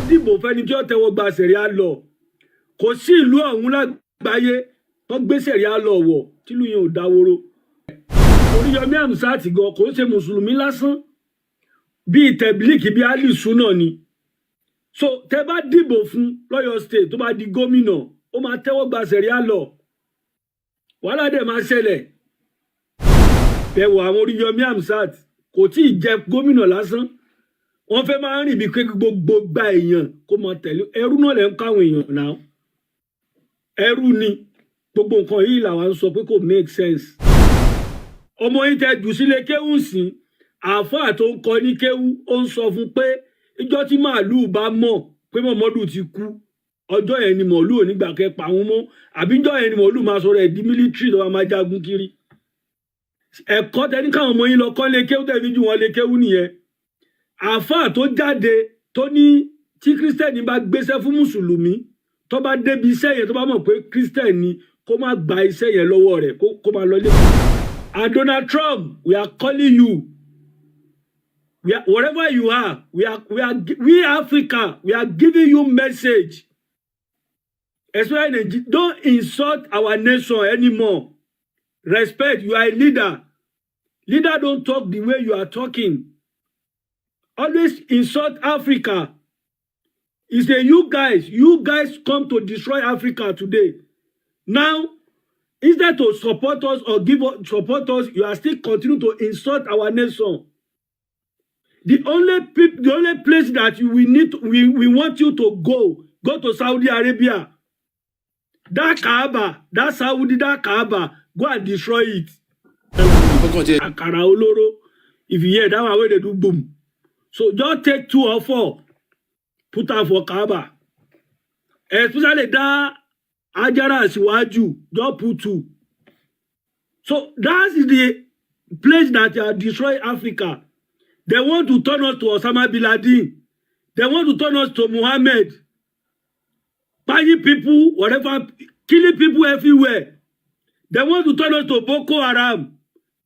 Dìbò fẹ́ni tí ó tẹ́wọ́ gba Sharia law. Kò sí ìlú ọ̀hún lágbàáyé tó gbé Sharia law wọ̀ tìlú yẹn ò dáwóró. Oríyọmí Hamzat gan kò ń ṣe mùsùlùmí lásán, bíi Tabligh, bíi alisuna ni. So tẹ bá dìbò fún lọ́yọ̀ State, tó bá di gómìnà, ó máa tẹ́wọ́ gba Sharia law. Wàhálà dẹ̀ máa ṣẹlẹ̀. Ẹ wò àwọn Oríyọmí Hamzat, kò tí ì jẹ gómìnà lásán, wọ́n fẹ́ máa ń rìn bí pé gbogbo gba èèyàn kó máa tẹ̀lé. Ẹrú náà lẹ́ ń káwọn èèyàn náà, ẹrú ni. Gbogbo nǹkan yìí làwọn ń sọ pé kò make sense. Ọmọ yìí tẹ jù sílé kéwù sí, àáfàá tó ń kọ ní kéwù, ó ń sọ fún pé ìjọ tí màálùú bá mọ̀ pé Mọ̀mọ́dù ti kú, ọjọ́ yẹn ni màálùú ò ní gbà kẹ́ pa àwọn mọ́, àbí ìjọ yẹn ni màálùú máa sọ̀rọ̀ ẹ̀ di military tó máa jagun kiri. Ẹ̀kọ́ tẹ ní káwọn ọmọ yín lọ kọ́ lé kéwù, tẹ̀ fi jù wọ́n lé kéwù nìyẹn. Àáfàá tó jáde tó ní tí Christian bá gbéṣẹ́ fún mùsùlùmí, tó bá débi iṣẹ́ yẹn, tó bá mọ̀ pé Christian ni, kó má gba iṣẹ́ yẹn lọ́wọ́ rẹ̀, kó má lọ lé. And Donald Trump, we are calling you. We are, wherever you are, we Africa, we are giving you message. Especially Nigeria, don't insult our nation anymore. Respect, you are a leader. Leader don't talk the way you are talking. Always insult Africa. It's a you guys come to destroy Africa today. Now, instead to support us or give us, support us, you are still continue to insult our nation. The only place that we need, to, we want you to go, go to Saudi Arabia. That Kaaba, that Saudi, that Kaaba, go and destroy it. Ọkàn tiẹ̀. Àkàrà olóró, if you hear that one wey dey do boom. So just take two or four, put am for Kaaba. Especially that Ajara Asiwaju, just put two. So that is the place that are destroy Africa. They want to turn us to Osama bin Laden. They want to turn us to Muhammad. Buying people, whatever, killing people everywhere. They want to turn us to Boko Haram.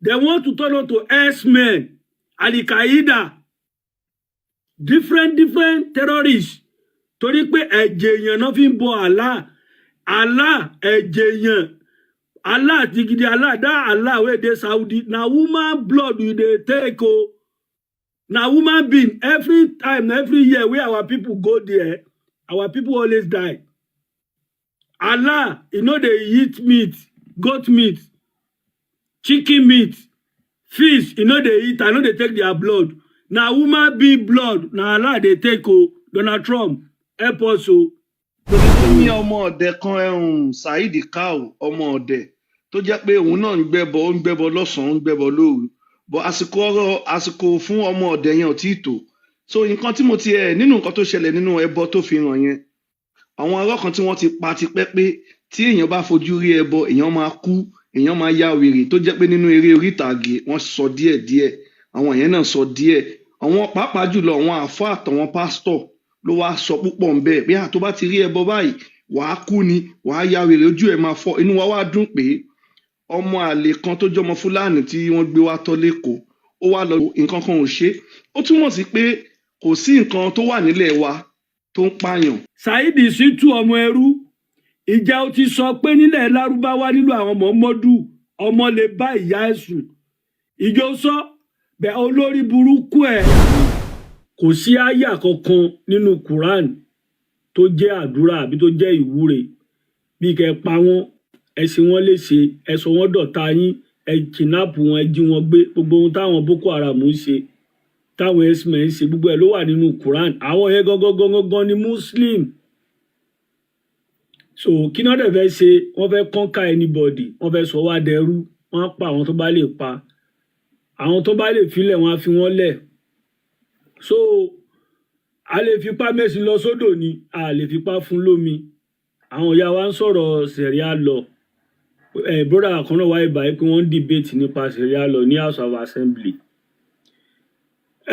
They want to turn us to X-Men, Al-Qaeda, different, different terrorists. Torí pé ẹ̀jẹ̀ èèyàn náà fi ń bọ Allah. Allah, ẹ̀jẹ̀ èèyàn. Allah ti gidi Allah, that Allah wey dey Saudi, na woman blood we dey take o. Na human being. Every time, every year wey our people go there, our people always die. Allah, e no dey eat meat, goat meat, chicken meat, fish, e no dey eat. I no dey take their blood. Na human being blood na Allah dey take o. Donald Trump, help us o. Ó ní ọmọ ọdẹ kan ẹhùn Saheed Kau, ọmọ ọdẹ tó jẹ́ pé òun náà ń gbẹ́bọ, ó ń gbẹ́bọ lọ́sànán, ó ń gbẹ́bọ lóru, bọ àsìkò ọ̀rọ̀ àsìkò fún ọmọ ọdẹ yẹn ò tí ì tó. So nǹkan tí mo ti ẹ nínú nǹkan tó ṣẹlẹ̀ nínú ẹbọ tó fi hàn yẹn, àwọn arọ́ kan tí wọ́n ti pa tipẹ́ pé tí èèyàn bá fojú rí ẹbọ, èèyàn máa kú, èèyàn máa ya wèrè, tó jẹ́ pé nínú eré orí ìtàgé wọ́n sọ díẹ̀ díẹ̀, àwọn yẹn náà sọ díẹ̀. Àwọn pàápàá jùlọ àwọn àáfàá àtàwọn pásítọ̀ ló wá sọ púpọ̀ ń bẹ́ẹ̀ pé à tó bá ti rí ẹbọ báyìí, wàá kú ni, wàá ya wèrè, ojú ẹ̀ máa fọ́. Inú wa wá dùn pé ọmọ àlè kan tó jọmọ Fúlàní tí wọ́n gbé wá tọ́ lẹ́kọ̀ọ́, ó wá lọ, nǹkan kan ò ṣe é. Ó túmọ̀ sí pé kò sí nǹkan tó wà nílẹ̀ wa tó ń pààyàn. Saheed Shittu, ọmọ ẹrú ìjà, ó ti sọ pé nílẹ̀ Lárúbáwá, nílò àwọn Mọ̀mọ́dù, ọmọ lè bá ìyá ẹ̀ sùn. Ìjọ sọ bẹ́ẹ̀, olórí burúkú ẹ̀. Kò sí àyà kankan nínú Quran tó jẹ́ àdúrà àbí tó jẹ́ ìwúre bí kẹ́ pa wọ́n, ẹ ṣe wọ́n léṣe, ẹ sọ wọ́n dọ̀tá yín, ẹ kidnap wọn, ẹ jí wọn gbé. Gbogbo ohun táwọn Boko Haram ń ṣe, táwọn herdsmen ń ṣe, gbogbo ẹ̀ ló wà nínú Quran. Àwọn yẹn gangan gangan gan ni Muslim. So kí náà dẹ̀ fẹ́ ṣe? Wọ́n fẹ́ conquer anybody, wọ́n fẹ́ sọ wá dẹrú. Wọ́n á pa àwọn tó bá lè pa, àwọn tó bá lè filẹ̀, wọ́n á fi wọ́n lẹ̀. So a lè fipá mẹ́sìn lọ sódò ni, a lè fipá fún lómi. Àwọn ìyá wa ń sọ̀rọ̀ Sharia law. Ẹ̀ brother kan náà wáyé báyìí pé wọ́n ń debate nípa Sharia law ní House of Assembly.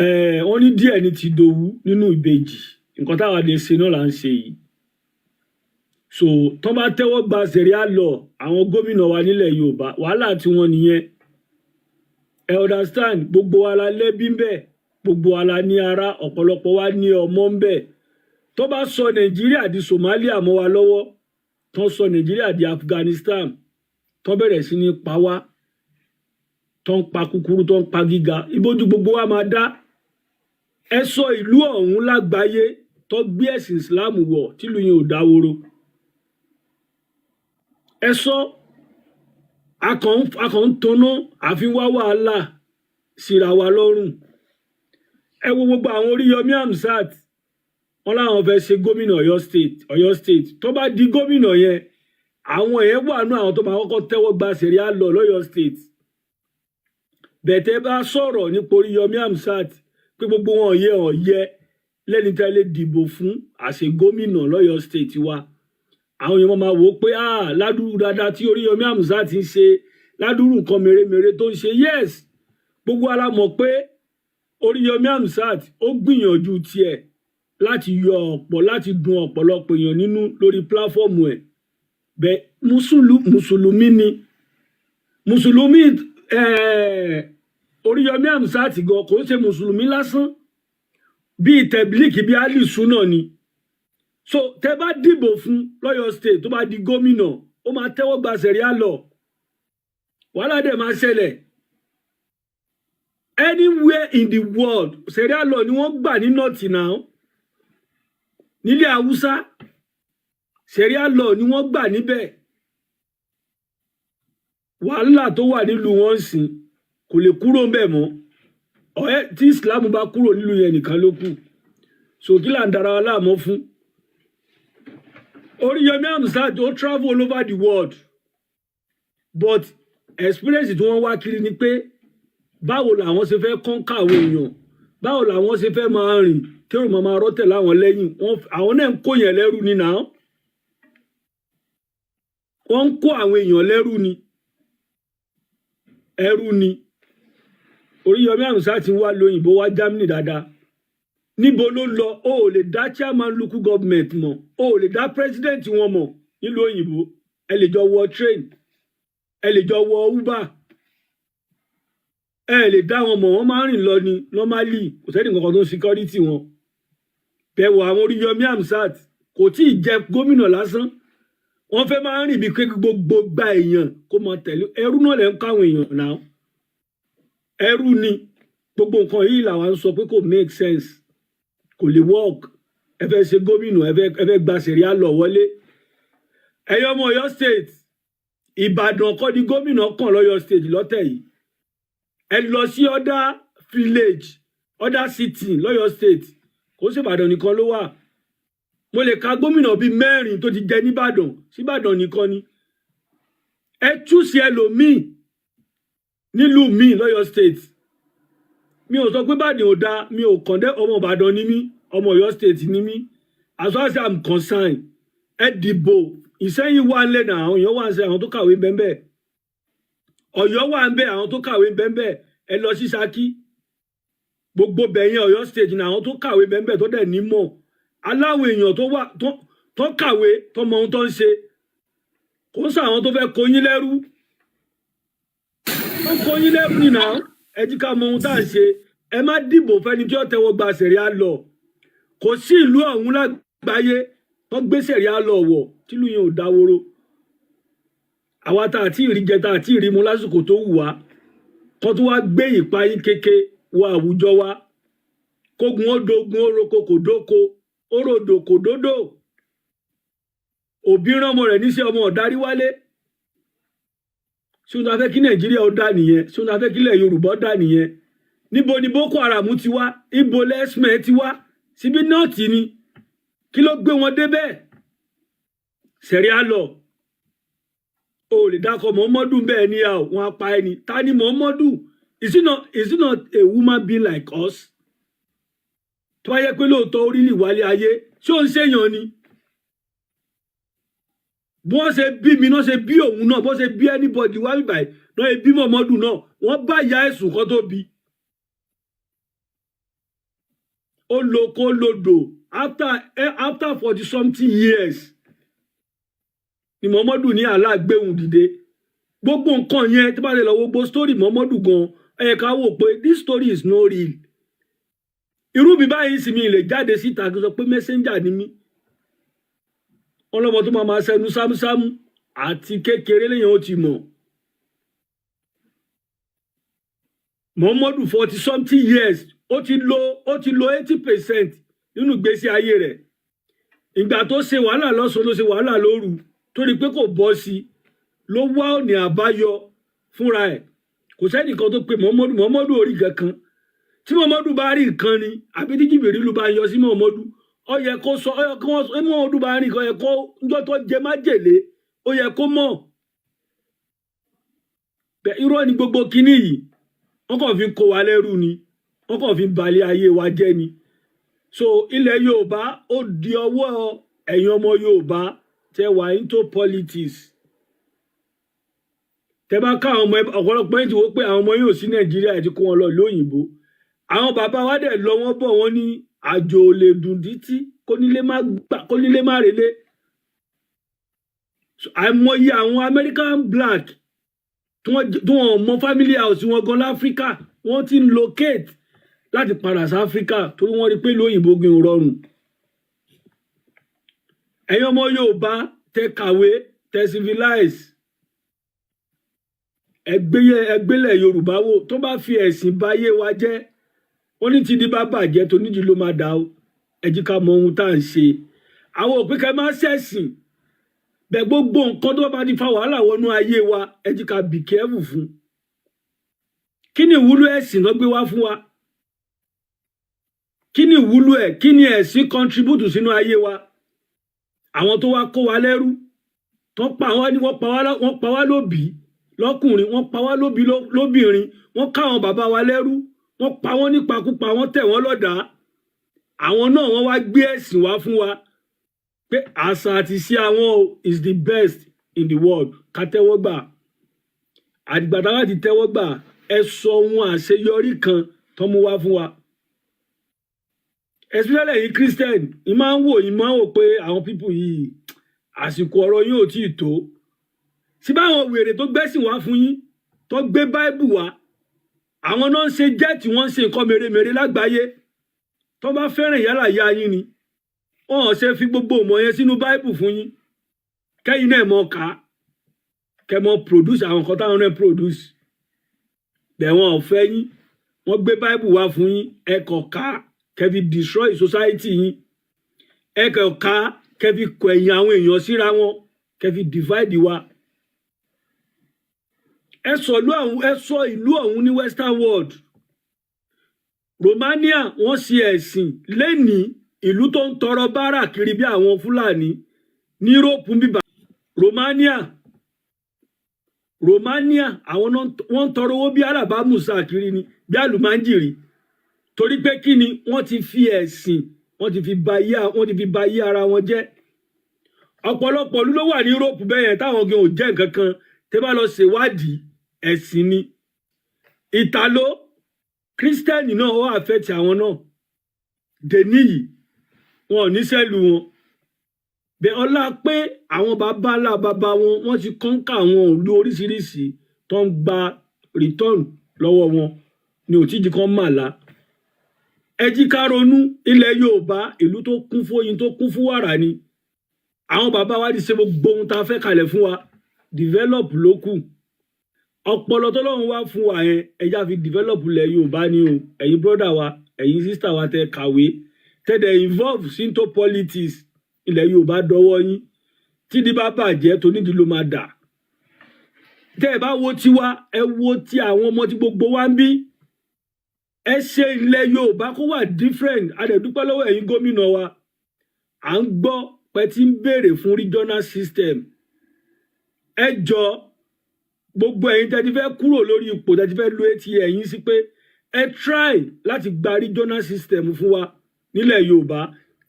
Ẹ̀ wọ́n ní díẹ̀ ní ti dòwú nínú ìbejì. Nǹkan táwa lè ṣe náà là ń ṣe yìí. So tó bá tẹ́wọ́ gba Sharia law, àwọn gómìnà wa nílẹ̀ Yorùbá, wàhálà tí wọ́n nìyẹn. Ẹ understand, gbogbo wa la lẹ́bí ń bẹ̀, gbogbo wa la ní ara, ọ̀pọ̀lọpọ̀ wa ní ọmọ ń bẹ̀. Tó bá sọ Nàìjíríà di Somalia mọ́ wa lọ́wọ́, tó sọ Nàìjíríà di Afghanistan, tó bẹ̀rẹ̀ sí ní pa wá, tó ń pa kúkúrú, tó ń pa gíga, ibójú gbogbo wa máa dá. Ẹ sọ ìlú ọ̀hún lágbàáyé tó gbé ẹ̀sìn Islam wọ̀ tìlú yẹn ò dáwóró. Ẹ sọ. Akàn ń tanná àfi wá wàhálà síra wa lọ́rùn. Ẹ wo gbogbo àwọn Oríyọmí Hamzat, wọn láwọn fẹ́ ṣe gómìnà Ọ̀yọ́ State. Ọ̀yọ́ State, tó bá di gómìnà yẹn, àwọn yẹn wà nú àwọn tó máa kọ́kọ́ tẹ́wọ́ gba sharia law lọ́yọ́ State. Bẹ̀tẹ̀ bá sọ̀rọ̀ nípa Oríyọmí Hamzat pé gbogbo wọn yẹ ọ̀yẹ lẹ́ni tẹ́ lè dìbò fún àṣẹ gómìnà lọ́yọ́ State wa, àwọn èèyàn máa wò ó pé, ah, ládùúrú dáadáa tí Oríyọmí Hamzat ń ṣe, ládùúrú nǹkan mèremère tó ń ṣe. Yes, gbogbo ara mọ̀ pé Oríyọmí Hamzat ó gbìyànjú tiẹ̀ láti yọ ọ̀pọ̀, láti dun ọ̀pọ̀lọpọ̀ èèyàn nínú lórí platform ẹ̀. Bẹ́ẹ̀ mùsùlùmí ni, mùsùlùmí. Oríyọmí Hamzat gan kò ń ṣe mùsùlùmí lásán, bíi tẹ̀blíkì, bíi alisuna ni. So tẹ bá dìbò fún lọ́yọ̀ State, tó bá di gómìnà, ó máa tẹ́wọ́ gba sharia law. Wàhálà dẹ̀ máa ṣẹlẹ̀. Anywhere in the world, sharia law ni wọ́n gbà ní north now. Nílẹ̀ Haúsá, sharia law ni wọ́n gbà níbẹ̀. Wàhálà tó wà nílùú wọn sìn kò lè kúrò ń bẹ̀ mọ́. Ọ̀ẹ́ tí Islam bá kúrò nílùú yẹn nìkan ló kù. So kí là ń dara wa láàmú fún? Oríyọmí Hamzat ó travel all over the world, but experience tí wọ́n wá kiri ni pé báwo làwọn ṣe fẹ́ conquer àwọn èèyàn, báwo làwọn ṣe fẹ́ máa rìn kérò máa máa rọ́tẹ̀ láwọn lẹ́yìn. Àwọn náà ń kó yẹn lẹ́rú ni náà. Wọ́n ń kó àwọn èèyàn lẹ́rú ni, ẹrú ni. Oríyọmí Hamzat ti wá lóyìnbó, wá Germany dáadáa. Níbo ló lọ? O ò lè dá chairman local government mọ̀, o ò lè dá president wọn mọ̀ nílùú òyìnbó. Ẹ lè jọ wọ train, ẹ lè jọ wọ Uber, ẹ lè dá wọn mọ̀. Wọ́n máa ń rìn lọ ni normally, kò sẹ́ni kankan tó ń security wọn. Bẹ́ẹ̀ wọ àwọn Oríyọmí Hamzat, kò tí ì jẹ gómìnà lásán, wọ́n fẹ́ máa ń rìn bí pé gbogbo gba èèyàn kó máa tẹ̀lé. Ẹrú náà lẹ́ ń káwọn èèyàn náà, ẹrú ni. Gbogbo nǹkan yìí làwọn ń sọ pé kò make sense, kò lè work. Ẹ fẹ́ ṣe gómìnà, ẹ fẹ́ gba sharia law wọlé. Ẹ̀yin ọmọ Ọ̀yọ́ State, Ìbàdàn kọ́ ni gómìnà kàn lọ́yọ́ State lọ́tẹ̀ yìí. Ẹ lọ sí other village, other city lọ́yọ́ State. Kò sí Ìbàdàn nìkan ló wà. Mo lè ka gómìnà bíi mẹ́rin tó ti jẹ nìbàdàn. Síbàdàn nìkan ni? Ẹ túṣe ẹlòmíì nílùú míì lọ́yọ́ State. Mi ò sọ pé Ìbàdàn ò dáa, mi ò kàn dé. Ọmọ Ìbàdàn ni mí, ọmọ Ọ̀yọ́ State ni mí. As far as I'm concerned, ẹ dìbò. Ìsẹ́yìn wà ń lẹ̀ náà, àwọn èèyàn wà ń sẹ, àwọn tó kàwé bẹ́ẹ̀. Ọ̀yọ́ wà ń bẹ, àwọn tó kàwé bẹ́ẹ̀. Ẹ lọ sí Ṣakí, gbogbo bẹ̀yẹn Ọ̀yọ́ State ní, àwọn tó kàwé bẹ́ẹ̀ tó dẹ̀ nímọ̀ aláwọ̀ èèyàn tó wà tó kàwé, tó mọ ohun tó ń ṣe. Kò ń sàwọn tó fẹ́ kóyín lẹ́rú, tó ń kóyín lẹ́rú nìyà. Ẹ jí ká mọ ohun tá à ń ṣe. Ẹ má dìbò fẹ́ni tí ó tẹ́wọ́ gba sharia law. Kò sí ìlú ọ̀hún lágbàáyé tó gbé sharia law wọ̀ tìlú yẹn ò dáwóró. Àwa tá àti ìrí jẹ, tá àti ìrí mu lásìkò tó wù wá, kó tó wá gbé ìpayín kéke wọ àwùjọ wa. Kógun ó dogun, ó roko kò dóko, ó rodò kò dódò. Òbí rán ọmọ rẹ̀ níṣẹ́, ọmọ ọ̀darí wálé. Ṣé ohun tó a fẹ́ kí Nàìjíríà ó dà nìyẹn? Ṣé ohun tó a fẹ́ kílẹ̀ Yorùbá ó dà nìyẹn? Níbo ni Boko Haram ti wá? Ibo lẹ́sìmẹ̀ ti wá? Síbí north ni. Kí ló gbé wọn débẹ̀? Sharia law. O lè dákọ̀ Muhammadu bẹ́ẹ̀ ni wọn apá ẹni. Ta ni Muhammadu? Is he not a woman being like us? Tó bá yẹ pé lóòótọ́ orílẹ̀ wálé ayé, ṣé ó ń ṣèyàn ni? Bí wọ́n ṣe bí mi náà ṣe bí òun náà, bó ṣe bí anybody wá bíbáyìí náà ṣe bí Muhammadu náà. Wọ́n bá ìyá ẹ̀sùn kan tó bí. Ó lo kó lodò after 40 something years ni Muhammadu ní Allah gbéhùn dìde. Gbogbo nǹkan yẹn, tí bá lè lọ gbogbo story Muhammadu gan, ẹ ká wò pé this story is no real. Irú mi báyìí sì, mi lè jáde síta kí n sọ pé messenger ni mí. Wọn lọmọ tó máa máa sẹnu sámúsámú àti kékeré lèyàn ó ti mọ̀. Muhammadu, 40 something years, ó ti lo 80% nínú ìgbésí ayé rẹ̀. Ìgbà tó ṣe wàhálà lọ́sàn-án, ló ṣe wàhálà lóru, torí pé kò bọ́ sí i, ló wá ọ̀nà àbáyọ fúnra ẹ̀. Kò sẹ́nìkan tó pe Muhammadu. Muhammadu orí kankan tí Muhammadu bá rí nǹkan ni, àbí tí Jìbìrìlù bá yọ sí Muhammadu, ó yẹ kó sọ, ó yẹ kó wọ́n sọ. Muhammadu bá rí nǹkan, ó yẹ kó njọ́ tó jẹ májèlé, ó yẹ kó mọ̀ bẹ́ẹ̀. Irọ́ ni gbogbo kinní yìí. Wọ́n kàn fi ń kó wa lẹ́rú ni, wọ́n kàn fi ń balẹ̀ ayé wa jẹ́ ni. So ilẹ̀ Yorùbá, ó di ọwọ́ ẹ̀yin ọmọ Yorùbá tẹ wà into politics. Tẹ bá ká àwọn ọmọ, ọ̀pọ̀lọpọ̀ yín ti wò pé àwọn ọmọ yóò sí Nàìjíríà ti kó wọn lọ lóyìnbó. Àwọn bàbá wa dẹ̀ lọ, wọ́n bọ̀, wọ́n ní àjò ò lè dùn títí kónílé má gbà, kónílé má relé. So, àìmọye àwọn American black tí wọ́n mọ family house wọn gan láfíríkà, wọ́n ti ń locate láti padà sí Áfíríkà torí wọ́n rí pé lóyìnbó gbin ò rọrùn. Ẹ̀yin ọmọ Yorùbá tẹ kàwé, tẹ civilize, ẹgbẹ́lẹ̀ Yorùbá wò. Tó bá fi ẹ̀sìn báyé wa jẹ́, wọ́n ní tí di bá bàjẹ́ tó nídìí ló máa dà ó. Ẹ jí ká mọ ohun tá à ń ṣe. Àwọn òpin kẹ máa ṣẹ̀sìn bẹ́ẹ̀. Gbogbo nǹkan tó bá ti fa wàhálà wọnú ayé wa, ẹ jí ká be careful fún. Kí ni ìwúlò ẹ̀sìn ló gbé wá fún wa? Kí ni ìwúlò ẹ̀? Kí ni ẹ̀sìn contribute sínú ayé wa? Àwọn tó wá kó wa lẹ́rú, tó pa wá ní, wọ́n pa wá lóbìí lọ́kùnrin, wọ́n pa wá lóbìí lóbìnrin, wọ́n ká àwọn bàbá wa lẹ́rú, wọ́n pa wọ́n nípakúpa, wọ́n tẹ̀ wọ́n lọ́dàá. Àwọn náà, wọ́n wá gbé ẹ̀sìn wá fún wa pé àṣà àti ìṣe àwọn o is the best in the world, ká tẹ́wọ́ gbà. Àdìgbà tá a bá ti tẹ́wọ́ gbà, ẹ sọ ohun àṣeyọrí kan tó mú wá fún wa. Especially ẹ̀yin Christian, ì máa ń wò, ì máa ń wò pé àwọn people yìí, àsìkò ọ̀rọ̀ yín ò tí ì tó. Sí báwọn wèrè tó gbẹ́sìn wá fún yín, tó gbé Bible wá, àwọn náà ń ṣe jet, wọ́n ń ṣe nǹkan mèremère lágbàáyé. Tó bá fẹ́ràn ìyálà ìyá yín ni, wọn ò ṣe fi gbogbo ìmọ̀ yẹn sínú Bible fún yín, kẹ́yìn náà mọ̀ ká kẹ́ mọ̀ produce àwọn nǹkan táwọn náà produce bẹ́ẹ̀. Wọn ò fẹ́ yín. Wọ́n gbé Bible wá fún yín, ẹ kọ̀ ká kẹ́ fi destroy society yín, ẹ kọ̀ ká kẹ́ fi kọ ẹ̀yìn àwọn èèyàn síra wọn, kẹ́ fi divide wa. Ẹ sọ ìlú ọ̀hún ní western world. Romania, wọ́n ṣe ẹ̀sìn lẹ́nìí, ìlú tó ń tọrọ bárà kiri bí àwọn Fúlàní ní Europe ń bíbà. Romania, àwọn náà wọ́n ń tọrọ owó bí alàbá musa kiri ni, bí àlùmájìrì. Torí pé kí ni? Wọ́n ti fi ẹ̀sìn, wọ́n ti fi ba ayé ara wọn jẹ́. Ọ̀pọ̀lọpọ̀ ìlú ló wà ní Europe bẹ́ẹ̀ yẹn táwọn gan ò jẹ́ nǹkan kan. Tẹ́ bá lọ ṣèwádìí, ẹ̀sìn ni. Ìtàló Christian náà, ó affect àwọn náà dèní yìí, wọn ò ní sẹ́lù wọn bẹ́ẹ̀. Ọlá pé àwọn bàbá ńlá bàbá wọn, wọ́n ti conquer àwọn ìlú oríṣiríṣi tó ń gba return lọ́wọ́ wọn ni òtíjì kan mà lá. Ẹ jí ká ronú. Ilẹ̀ Yorùbá, ìlú tó kún fóyin, tó kún fún wàrà ni. Àwọn bàbá wa ti ṣe gbogbo ohun tá a fẹ́ kalẹ̀ fún wa. Develop ló kù. Ọpọlọ tọ́lọ́run wá fún wa yẹn, ẹja fi develop ilẹ̀ Yorùbá ni o. Ẹ̀yin brother wa, ẹ̀yin sister wa, tẹ kàwé, tẹ́dẹ̀ involve into politics, ilẹ̀ Yorùbá dọwọ́ yín. Tídìí bá bàjẹ́, tonídìí ló máa dà. Tẹ́ ẹ bá wo tiwa, ẹ wo ti àwọn ọmọ tí gbogbo wa ń bí. Ẹ ṣe ilẹ̀ Yorùbá kó wà different. A dẹ̀ dúpẹ́ lọ́wọ́ ẹ̀yin gómìnà wa. À ń gbọ́ pé tí ń béèrè fún regional system. Ẹ jọ, gbogbo ẹ̀yin tẹ́ ti fẹ́ kúrò lórí ipò, tẹ́ ti fẹ́ lo etí ẹ̀yin sí pé ẹ try láti gba regional system fún wa nílẹ̀ Yorùbá,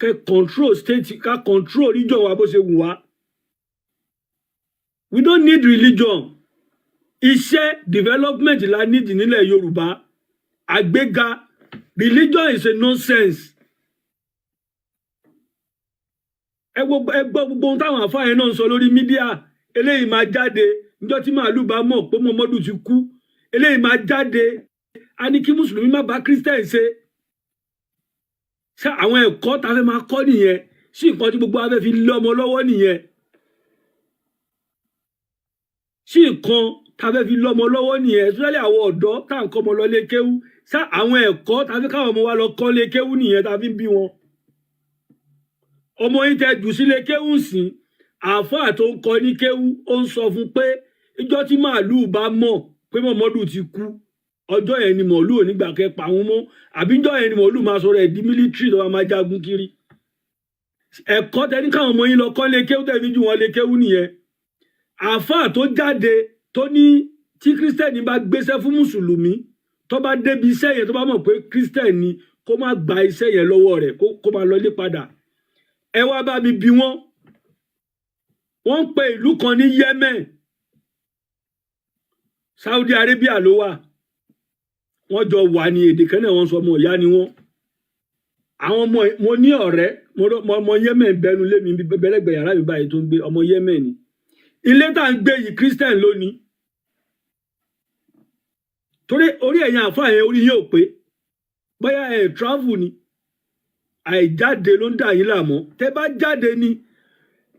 kẹ́ control state, ká control region wa bó ṣe wù wá. We don't need religion. Iṣẹ́ development la need nílẹ̀ Yorùbá, àgbéga. Religion is a nonsense. Ẹ gbọ́ gbogbo ohun táwọn àfáà yẹn náà ń sọ lórí media. Eléyìí máa jáde níjọ́ tí màálù bá mọ̀ pé Muhammadu ti kú. Eléyìí máa jáde, a ní kí mùsùlùmí má bá Christian ṣe. Ṣé àwọn ẹ̀kọ́ tá a fẹ́ máa kọ́ nìyẹn? Sí nǹkan tí gbogbo wa fẹ́ fi lé ọmọ lọ́wọ́ nìyẹn? Sí nǹkan tá a fẹ́ fi lé ọmọ lọ́wọ́ nìyẹn? Especially àwọn ọ̀dọ́ tá à ń kọ́ ọmọ lọ lé kéwú, ṣá àwọn ẹ̀kọ́ tá a fẹ́ káwọn ọmọ wa lọ kọ́ lé kéwú nìyẹn tá a fi ń bí wọn? Ọmọ yín tẹ jù sílé kéwú sìn, àáfàá tó ń kọ́ ní kéwú, ó ń sọ fún pé ìjọ tí màálùú bá mọ̀ pé Mọ̀mọ́dù ti kú, ọjọ́ yẹn ni mọ̀lúù ò ní gbà kẹ́ pa wọn mọ́, àbí ìjọ yẹn ni mọ̀lúù máa sọ̀rọ̀ ẹ̀ di military tó máa jagun kiri. Ẹ̀kọ́ tẹ ní káwọn ọmọ yín lọ kọ́ lé kéwú, tẹ fi jù wọn lé kéwú nìyẹn? Àáfàá tó jáde tó ní tí Christian bá gbéṣẹ́ fún mùsùlùmí, tó bá débi iṣẹ́ yẹn, tó bá mọ̀ pé Christian ni, kó má gba iṣẹ́ yẹn lọ́wọ́ rẹ̀, kó máa lọlé padà. Ẹ wá bá mi bí wọ́n. Wọ́n ń pe ìlú kan ní Yemen, Saudi Arabia ló wà. Wọ́n jọ wà ní èdè kan náà, wọ́n sọ, ọmọ ìyá ni wọ́n. Àwọn ọmọ, mo ní ọ̀rẹ́ ọmọ Yemen bẹnu lé mi bẹlẹgbẹ yàrá mi báyìí tó ń gbé, ọmọ Yemen ni. Ilé tá à ń gbé yìí, Christian lónìí. Torí orí ẹ̀yin àfáà yẹn, orí yóò pé bóyá ẹ̀ travel ni, àìjáde ló ń dà yín láàmú. Tẹ́ bá jáde ni,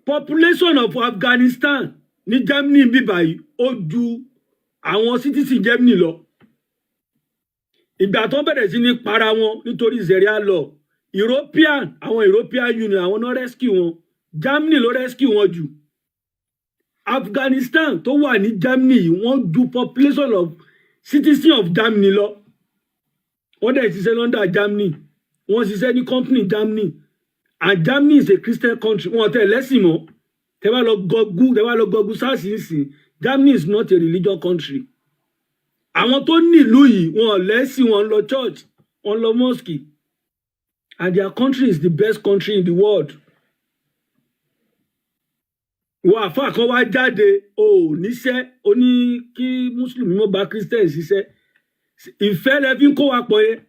population of Afghanistan ní Germany bíbá yìí, ó ju àwọn citizen Germany lọ. Ìgbà tó bẹ̀rẹ̀ sí ní para wọn nítorí Sharia law, European, àwọn European Union, àwọn náà rescue wọn. Germany ló rescue wọn jù. Afghanistan tó wà ní Germany yìí, wọ́n ju population of citizen of Germany lọ. Wọ́n dẹ̀ ṣiṣẹ́ lọ́ndà Germany, wọ́n ṣiṣẹ́ ní company Germany, and Germany is a Christian country. Wọ́n tẹ̀ lẹ́sìn mọ́. Tẹ́ bá lọ gọgú sáàsì ń Germany is not a religious country. Àwọn tó nílùú yìí, wọn ò lẹ́sìn, wọn lọ church, wọn lọ mosque, and their country is the best country in the world. Ìwọ àfáà kan wá jáde, o ò níṣẹ́, o ní kí mùsùlùmí mọ́ bá Christian ṣiṣẹ́. Ìfẹ́ lẹ fi ń kó wa pọ̀ yẹn?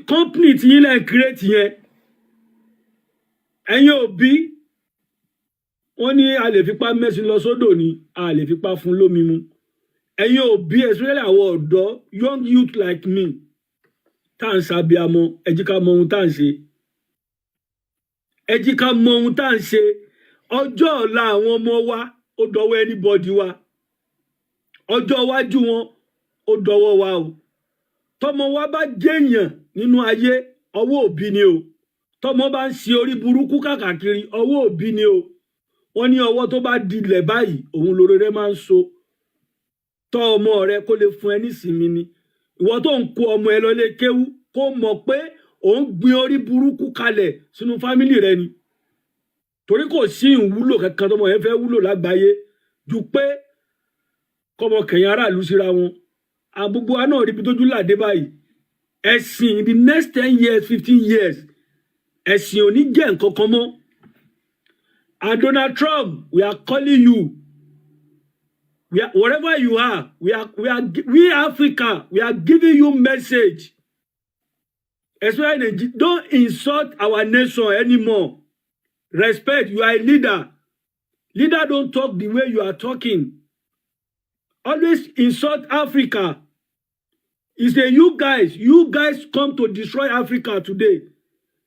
Company tí yín lẹ́ ń create yẹn? Ẹ̀yin òbí, wọ́n ní a lè fipá mẹ́sìn lọ sódò ni, a lè fipá fún lómi mu. Ẹ̀yin òbí, especially àwọn ọ̀dọ́, young youth like me tá à ń ṣàbíamọ, ẹ jí ká mọ ohun tá à ń ṣe. Ẹ jí ká mọ ohun tá à ń ṣe. Ọjọ́ ọ̀la àwọn ọmọ wa, ó dọwọ́ anybody wa. Ọjọ́ iwájú wọn, ó dọwọ́ wa o. Tọmọ wa bá jẹ́yàn nínú ayé, ọwọ́ òbí ni o. Tọmọ bá ń ṣe orí burúkú káàkiri, ọwọ́ òbí ni o. Wọ́n ní ọwọ́ tó bá dilẹ̀ báyìí, òun lóore rẹ máa ń so. Tọ́ ọmọ rẹ kó lè fún ẹ nísinmi ni. Ìwọ tó ń kó ọmọ ẹ lọlé kéwú, kó mọ̀ pé òun gbin orí burúkú kalẹ̀ sínú family rẹ ni, torí kò sí ìwúlò kankan tọmọ yẹn fẹ́ wúlò lágbàáyé ju pé kọmọ kẹyìn aráàlú síra wọn. Àgbogbo wa náà ríbi tójú làdé báyìí. Ẹ̀sìn, in the next 10 years, 15 years, ẹ̀sìn ò ní jẹ́ nǹkan kan mọ́. And Donald Trump, we are calling you. We are, wherever you are, we Africa, we are giving you message. Especially Nigeria, don't insult our nation anymore. Respect, you are a leader. Leader don't talk the way you are talking. Always insult Africa. It's a you guys come to destroy Africa today.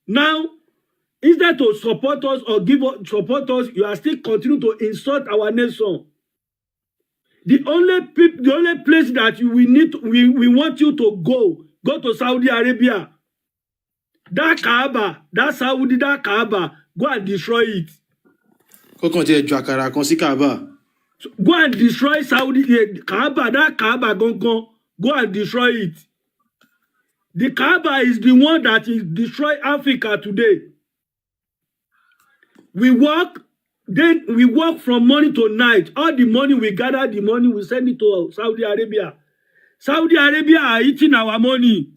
Now, instead to support us or give us, support us, you are still continue to insult our nation. The only people, the only place that we need, we want you to go, go to Saudi Arabia. That Kaaba, that Saudi, that Kaaba, go and destroy it. Kọ́kàn tiẹ̀ ju àkàrà kan sí Kaaba. So, go and destroy Saudi, Kaaba, that Kaaba gangan, go and destroy it. The Kaaba is the one that is destroy Africa today. We work, then we work from morning to night. All the money we gather, the money we send it to Saudi Arabia. Saudi Arabia are eating our money.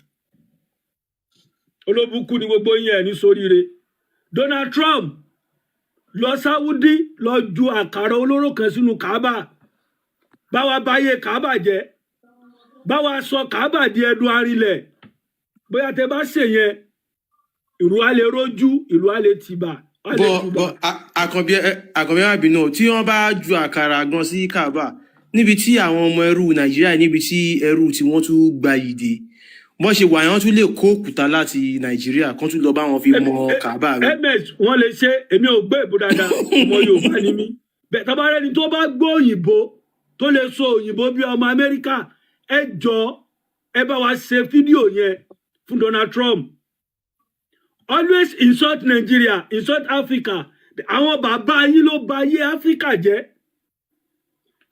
Olóbùkún ni gbogbo yín, ẹ̀ ní sóríire. Donald Trump, lọ Saudi, lọ ju àkàrà olóró kan sínú Kaaba. Báwa báyé Kaaba jẹ́, báwa sọ Kaaba di ẹdun arinlẹ̀. Bóyá tẹ bá ṣe yẹn, ìlú á lè rójú, ìlú á lè tìbà, á lè Bọ tùbà. Bọ Àkànbí, Àkànbí, má bínú o. Tí wọ́n bá ju àkàrà gan sí Kaaba, níbi tí àwọn ọmọ ẹrú Nàìjíríà, níbi tí ẹrú tí wọ́n tún gbayì dé, Bọ́n ṣe wà yẹn, wọ́n tún lè kó òkúta láti Nàìjíríà kán tún lọ bá wọn fi mọ Kaaba rẹ̀. Ms wọn lè ṣe. Èmi ò gbé ìbò dáadáa, ọmọ Yorùbá ni mí. Bẹ́ẹ̀ tọ́ba rẹni tó bá gbọ́ òyìnbó, tó lè sọ òyìnbó bí ọmọ Amẹ́ríkà, ẹ jọ, ẹ bá wa ṣe fídíò yẹn fún Donald Trump. Always insult Nigeria, insult Africa. Àwọn bàbá yín ló bà ayé Africa jẹ́.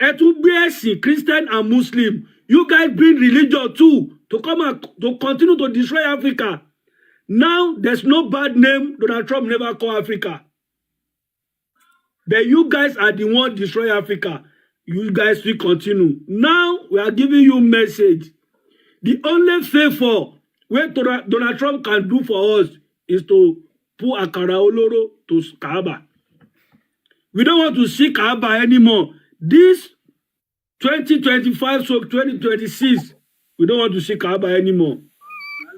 Ẹ tún gbé ẹ̀sìn Christian and Muslim. You guys bring religion too to come and to continue to destroy Africa. Now there's no bad name Donald Trump never call Africa, but you guys are the one destroy Africa. You guys still continue. Now we are giving you message. The only favour wey Donald Trump can do for us is to put akara olóró to Kaaba. We don't want to see Kaaba anymore. This 2025, so 2026, we don't want to see Kaaba anymore.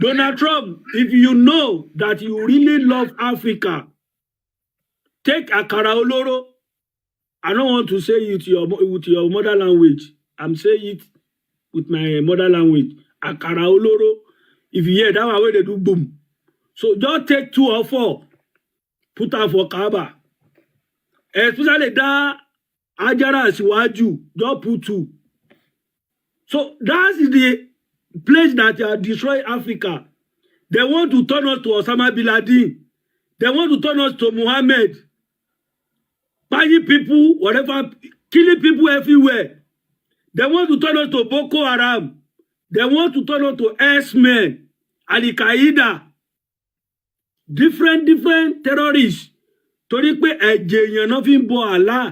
Donald Trump, if you know that you really love Africa, take akara olóró. I don't want to say it with your mother language. I'm saying it with my mother language. Akara olóró. If you hear that one wey dey do boom. So just take two or four, put am for Kaaba. Especially that Ajara Asiwaju, just put two. So that is the place that destroy Africa. They want to turn us to Osama bin Laden. They want to turn us to Muhammad. Buying people, whatever, killing people everywhere. They want to turn us to Boko Haram. They want to turn us to S-men, Al-Qaeda, different, different terrorists. Torí pé ẹ̀jẹ̀ èèyàn náà fi ń bọ Allah.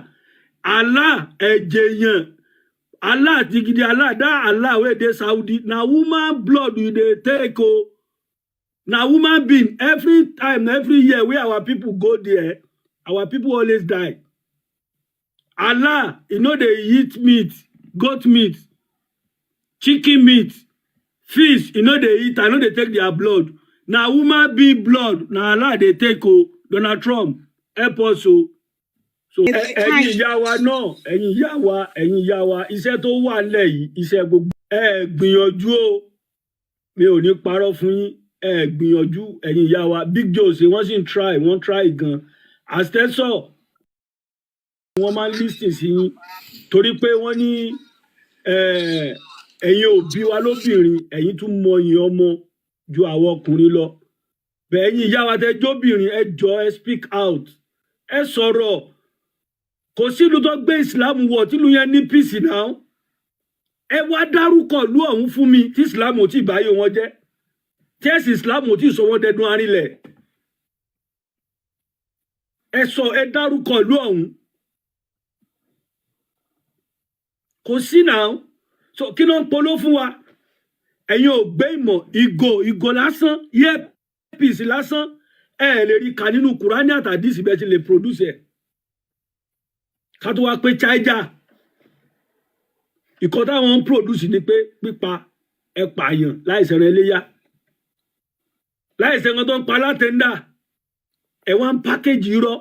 Allah, ẹ̀jẹ̀ èèyàn. Allah ti gidi Allah, that Allah wey dey Saudi, na woman blood you dey take o. Na woman being. Every time, every year wey our people go there, our people always die. Allah, e no dey eat meat, goat meat, chicken meat, fish, e no dey eat. I no dey take their blood. Na woman being blood na Allah dey take o. Donald Trump, help us o. So ẹ̀yin ìyá wa náà, ẹ̀yin ìyá wa, ẹ̀yin ìyá wa, iṣẹ́ tó wà nílẹ̀ yìí, iṣẹ́ gbogbo, ẹ gbìyànjú o. Mi ò ní parọ́ fún yín, ẹ gbìyànjú, ẹ̀yin ìyá wa. Big Joe ṣe, wọ́n sì ń try, wọ́n try gan. Àtẹ́sọ̀ wọ́n máa ń listen sí yín, torí pé wọ́n ní ẹ̀yin òbí wa lóbìnrin, ẹ̀yin tún mọyì ọmọ ju àwọn ọkùnrin lọ. Bẹ́ẹ̀ ẹ̀yin ìyá wa tẹ́ jóbìnrin, ẹ jọ, ẹ speak out, ẹ sọ̀rọ̀. Kò sílùú tó gbé Ìsìlámù wọ̀ tìlú yẹn ní peace náà. Ẹ wá dárúkọ ìlú ọ̀hún fún mi tí Ìsìlámù ò tí ì báyé wọn jẹ́, tí ẹ̀sìn Ìsìlámù ò tí ì sọ wọ́n dẹdun arinlẹ̀. Ẹ sọ, ẹ dárúkọ ìlú ọ̀hún. Kò sí náà. So kí ló ń polo fún wa? Ẹ̀yin ò gbé ìmọ̀, ìgò ìgò lásán, earpiece lásán, ẹ lè rí kà nínú Kùránì àtàdísì bẹ́ẹ̀ ti lè produce ẹ̀, ká tó wá pé cháíjà. Ìkọ́ táwọn ń produce ni pé pípa, ẹ pààyàn láìsẹ̀rẹ̀ iléyà, láìsẹ̀rẹ̀ tó ń pa látẹ̀ndà, ẹ wá ń pákéjì irọ́.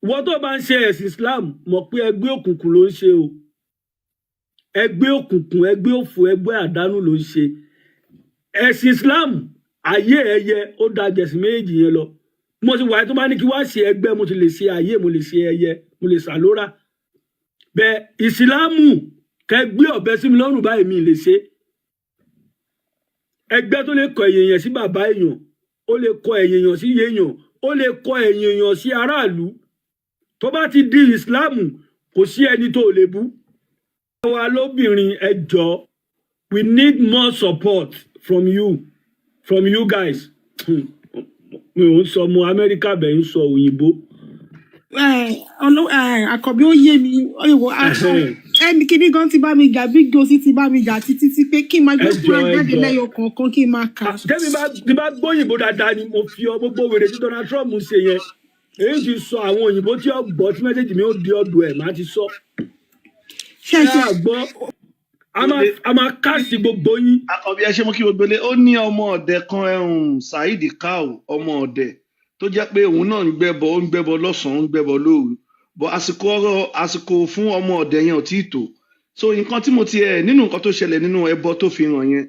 Ìwọ tó bá ń ṣe ẹ̀sìn Islam, mọ̀ pé ẹgbẹ́ òkùnkùn ló ń ṣe o. Ẹgbẹ́ òkùnkùn, ẹgbẹ́ òfò, ẹgbẹ́ àdánù ló ń ṣe. Ẹ̀sìn Islam, ayé ẹyẹ ó da jẹ̀sìn méjì yẹn lọ. Mo ti wà tó bá ní kí wá ṣe ẹgbẹ́, mo ti lè ṣe ayé, mo lè ṣe ẹyẹ, mo lè ṣàlórà bẹ́ẹ̀. Ìsìlámù, kẹ gbé ọ̀bẹ sí mi lọ́rùn báyìí, mi lè ṣe ẹgbẹ́ tó lè kọ èèyàn sí bàbá èèyàn, ó lè kọ èèyàn sí èèyàn, ó lè kọ èèyàn sí aráàlú. Tó bá ti di ìsìlámù, kò sí ẹni tó lè bú. Wa lóbìnrin, ẹ jọ̀ọ́, we need more support from you guys. Mi ò ń sọ ọmọ Amẹ́ríkà, bẹ́ẹ̀ ń sọ òyìnbó. Àkọ́bí, ó yé mi ìwọ. Ẹnì kíní gan ti bá mi jà, Big Joe ti bá mi jà títí tí pé kí n máa gbé Ẹ jọ̀ọ́, kúrò ẹ jáde jọ̀ọ́. lẹ́yọ kọ̀ọ̀kan kí n máa kà. Tẹ́mi bá tí bá gbóyìnbó dáadáa ni mo fi ọ gbogbo wèrè tí Donald Trump ṣe yẹn, èyí ti sọ àwọn òyìnbó tí ó gbọ́, tí message mi ó di ọ̀dọ̀ ẹ̀, má ti sọ. Ṣé ẹ Ẹ ṣe á gbọ́, a máa káàsì gbogbo yín. Àkànbí, ẹ ṣe, mú kí gbogbo ilé. Ó ní ọmọ ọdẹ kan, Saheed Kau, ọmọ ọdẹ tó jẹ́ pé òun náà ń gbẹ́bọ, ó ń gbẹ́bọ lọ́sànán, ó ń gbẹ́bọ lóru, bọ àsìkò ọ̀rọ̀ àsìkò fún ọmọ ọdẹ yẹn ò tí ì tó. So nǹkan tí mo ti ẹ nínú nǹkan tó ṣẹlẹ̀ nínú ẹbọ tó fi hàn yẹn,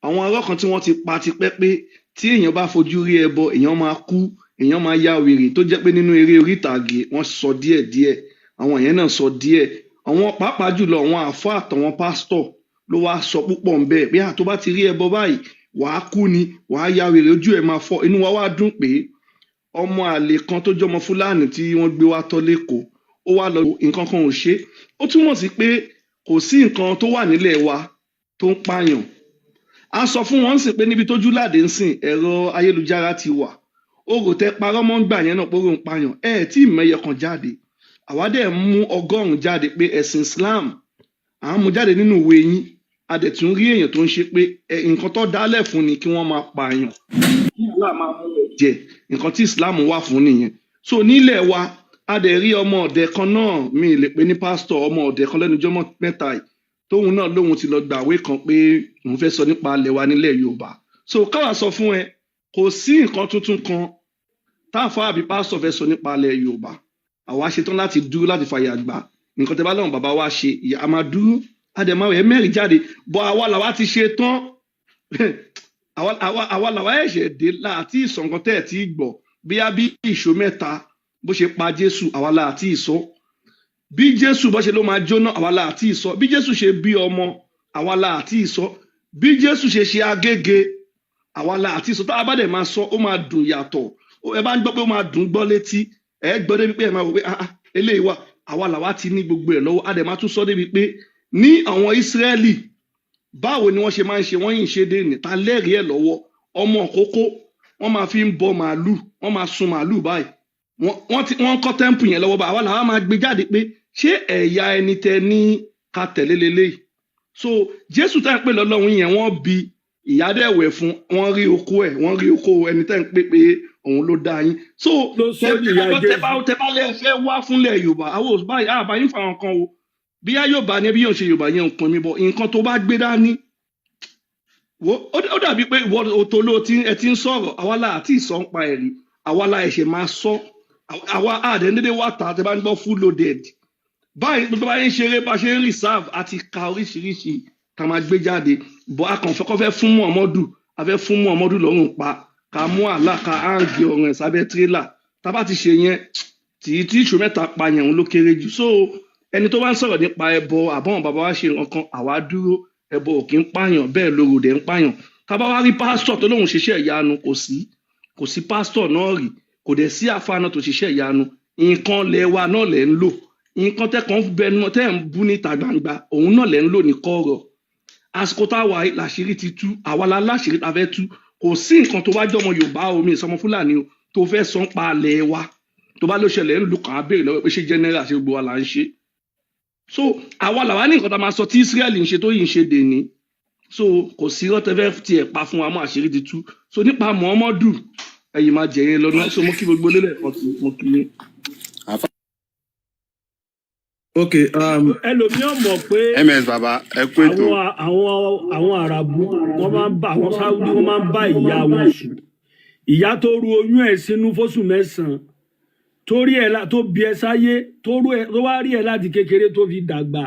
Àwọn arọ́ kan tí wọ́n ti pa tipẹ́ pé tí èèyàn bá fojú rí ẹbọ, èèyàn máa kú, èèyàn máa ya wèrè, tó jẹ́ pé nínú eré orí ìtàgé wọ́n sọ díẹ̀díẹ̀, àwọn yẹn náà sọ díẹ̀. Àwọn pàápàá jùlọ àwọn àáfàá àtàwọn pásítọ̀ ló wá sọ púpọ̀ ń bẹ́ẹ̀ pé à tó bá ti rí ẹbọ báyìí, wàá kú ni, wàá ya wèrè, ojú ẹ̀ máa fọ́. Inú wa wá dùn pé ọmọ àlè kan tó jọmọ Fúlàní tí wọ́n gbé wá tọ́ lẹ́kọ̀ọ́, ó wá lọ, nǹkan kan ò ṣe é. Ó túmọ̀ sí pé kò sí nǹkan tó wà nílẹ̀ wa tó ń pààyàn. A sọ fún wọn sìn pé níbi tójú láde ń sìn, ẹ̀rọ ayélujára ti wà. Orò tẹ parọ́ mọ́ ń gbà yẹn náà pé orò ń pààyàn, ẹ ẹ̀ tí ì mẹ́yẹ kan jáde. Àwa dẹ̀ mú 100 jáde pé ẹ̀sìn Islam à ń mú jáde nínú ìwé yín. A dẹ̀ tún rí èèyàn tó ń ṣe pé ẹ, nǹkan tó dálẹ̀ fún ni kí wọ́n máa pààyàn, kí Allah máa mú ẹ̀jẹ̀. Nǹkan tí Islam wà fún nìyẹn. So nílẹ̀ wa, a dẹ̀ rí ọmọ ọ̀dẹ̀ kan náà, mi ì lè pè ní pásítọ̀, ọmọ ọ̀dẹ̀ kan lẹ́nu jọ́mọ́ mẹ́ta yìí, tóun náà lóun ti lọ gbàwé kan pé òun fẹ́ sọ nípa ilẹ̀ wa nílẹ̀ Yorùbá. So káwa sọ fún ẹ, kò sí nǹkan tuntun kan táàfà àbí pásítọ̀ fẹ́ sọ nípa ilẹ̀ Yorùbá. Àwa ṣetán láti dúró láti fàyà gbà nǹkan tẹ bá lọ́wọ́n bàbá wa ṣe. A máa dúró, a dẹ̀ máa ẹ̀ mẹ́rin jáde bọ́. Àwa làwa ti ṣe tán. Àwa làwa ẹ̀ṣẹ̀ dé láti ìsọ̀nkan tẹ́ ẹ̀ tí gbọ́ bíyá bí ìṣó mẹ́ta bó ṣe pa Jésù, àwa la àti ìsọ. Bí Jésù bó ṣe ló máa jóná, àwa la àti ìsọ. Bí Jésù ṣe bí ọmọ, àwa la àti ìsọ. Bí Jésù ṣe ṣe agége, àwa la àti ìsọ. Tá a bá dẹ̀ máa sọ, ó máa dùn yàtọ̀. Ẹ bá ń gbọ́ pé ó máa dùn gbọ́ létí, ẹ gbọ́ débi pé ẹ máa wò pé ah ah, eléyìí wà. Àwa làwa ti ní gbogbo ẹ̀ lọ́wọ́. A dẹ̀ máa tún sọ débi pé ní àwọn Ísírẹ́lì, báwo ni wọ́n ṣe máa ń ṣe, wọ́n yìí ń ṣe dé ní ta lẹ́rìí ẹ̀ lọ́wọ́. Ọmọ òkókó wọ́n máa fi ń bọ màálù, wọ́n máa sun màálù báyìí. Wọ́n ti wọ́n ń kọ́ temple yẹn lọ́wọ́ báyìí. Àwa làwa máa gbé jáde pé ṣé ẹ̀yà ẹni tẹ ní ká tẹ̀lé leléyìí. So Jésù tá à ń pè lọ́lọ́run yẹn, wọ́n bi ìyá dẹ̀ wẹ̀ fún, wọ́n rí okó ẹ̀, wọ́n rí okó ẹni tẹ́ ń pè pé òun ló dá yín. So ló sọ tẹ ní ìyá tẹ bá Jésù. Tẹ bá lẹ fẹ́ wá fúnlẹ̀ Yorùbá, àwọn ò báyìí àbá yín fáwọn kan o. Bí yá Yorùbá ni, bí yóò ṣe Yorùbá yẹn ń pin mi bọ nǹkan tó bá gbé dání wo, ó dàbí pé ìwọ òtò ló ti ẹ ti ń sọ̀rọ̀. Àwa la àti ìsọ̀ ń pa ẹ̀rí, àwa la ẹ̀ṣẹ̀ máa sọ. Àwa àdéhùndéédé wà tà tẹ bá ń gbọ́ full loaded báyìí, gbogbo báyìí ń ṣeré bá ṣe ń reserve àti ka oríṣiríṣi tá a máa gbé jáde bọ́. A kàn fẹ́ kọ́ fẹ́ fún Muhammadu, a fẹ́ fún Muhammadu lọ́rùn pa, ká mú àlá, ká áǹgì ọrùn ẹ̀ sábẹ́ tírélà. Tá a bá ti ṣe yẹn, tí ìṣó mẹ́ta pa yẹn, òun ló kéré jù. So ẹni tó bá ń sọ̀rọ̀ nípa ẹbọ àbọ̀n bàbá wa ṣe nǹkan kan, àwa dúró. Ẹbọ ò kí ń pààyàn, bẹ́ẹ̀ lóru dẹ̀ ń pààyàn. Tá a bá wá rí pásítọ̀ tó lóun ṣiṣẹ́ ìyanu, kò sí pásítọ̀ náà rí, kò dẹ̀ sí àfáà náà tó ṣiṣẹ́ ìyanu. Nǹkan lẹ̀ wa náà lẹ̀ ń lò, nǹkan tẹ́ kàn bẹnu tẹ́ ń bú níta gbangba, òun náà lẹ̀ ń lò ní kọ̀rọ̀. Àsìkò tá a wà yìí, làṣírí ti tú. Àwa la láṣìírí ta fẹ́ tú. Kò sí nǹkan tó bá jọmọ Yorùbá, omi ìsọmọ Fúlàní o, tó fẹ́ sọ ń pa alẹ̀ wa, tó bá ló ṣẹlẹ̀ ń lu kàn á béèrè lọ́wọ́ pé ṣé general ṣe gbogbo wa là ń ṣe. So àwa làwa ní nǹkan tá a máa sọ tí Israẹli ń ṣe tó yìí ń ṣe dèní. So kò sí rọ́tẹ́fẹ́ tiẹ̀ pa fún wa mọ́, àṣírí ti tú. So nípa Muhammadu, ẹ̀yìn máa jẹ yẹn lọ́nà. So mo kí gbogbo lélẹ̀ kan sí, mo kí yín. Àfa Ok. Ẹlòmíràn mọ̀ pé ms baba, ẹ kú ètò. Àwọn Àràbù, wọ́n máa ń bá àwọn Sáúdí, wọ́n máa ń bá ìyá wọn sùn, ìyá tó ru oyún ẹ̀ sínú fóṣù 9, torí ẹ̀ tó bí ẹ sáyé, tó rú ẹ, tó wá rí ẹ láti kékeré tó fi dàgbà.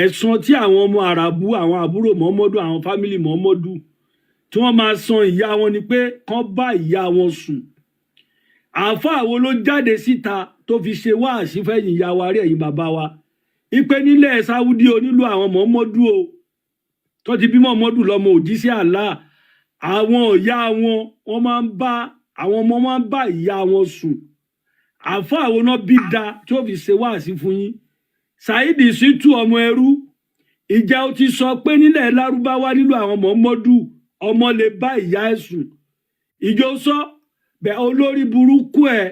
Ẹ̀san tí àwọn ọmọ Àràbù, àwọn àbúrò Mọ́mọ́dù, àwọn family Mọ́mọ́dù tí wọ́n máa san ìyá wọn ni pé kán bá ìyá wọn sùn. Àáfàá wo ló jáde síta tó fi ṣe wáàsí fẹ́yìn ìyá wa rí, ẹ̀yin bàbá wa, ipe nílẹ̀ Sáúdí o, nílùú àwọn Mọ́mọ́dù o, tó ti bí Mọ́mọ́dù lọ́mọ òjíṣẹ́ Allah, àwọn ìyá wọn, wọ́n máa ń bá àwọn ọmọ máa ń bá ìyá wọn sùn? Àáfàá wo náà bí da tí ó fi ṣe wáàsí fún yín? Saheed Shittu, ọmọ ẹrú ìjà, ó ti sọ pé nílẹ̀ Lárúbáwá, nílùú àwọn Mọ́mọ́dù, ọmọ lè bá ìyá ẹ̀ sùn. Ìjọ sọ bẹ́ẹ̀, olórí burúkú ẹ̀.